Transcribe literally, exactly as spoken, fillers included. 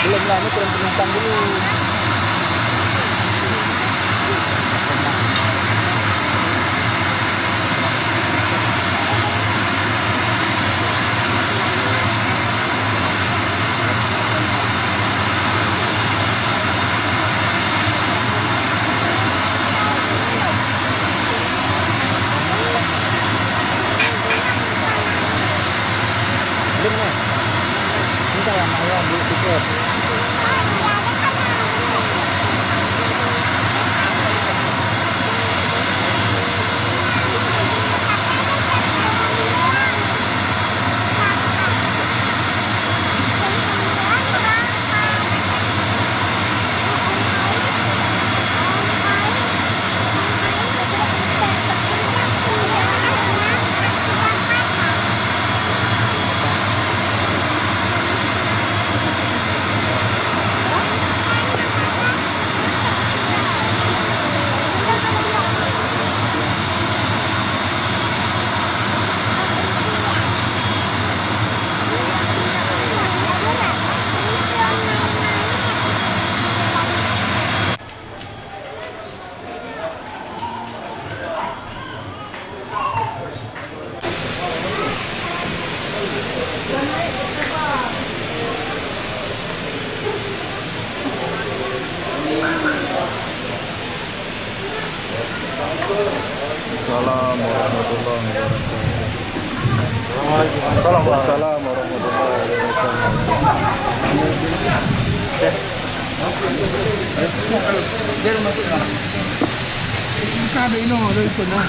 Belum lah, ini turun penumpang dulu. Belum ni. Minta yang mayar duit tiket. Assalamualaikum warahmatullahi wabarakatuh. Waalaikumsalam. Waalaikumsalam warahmatullahi wabarakatuh. Dia masuk lah. Buka deh, Ino, dari sana.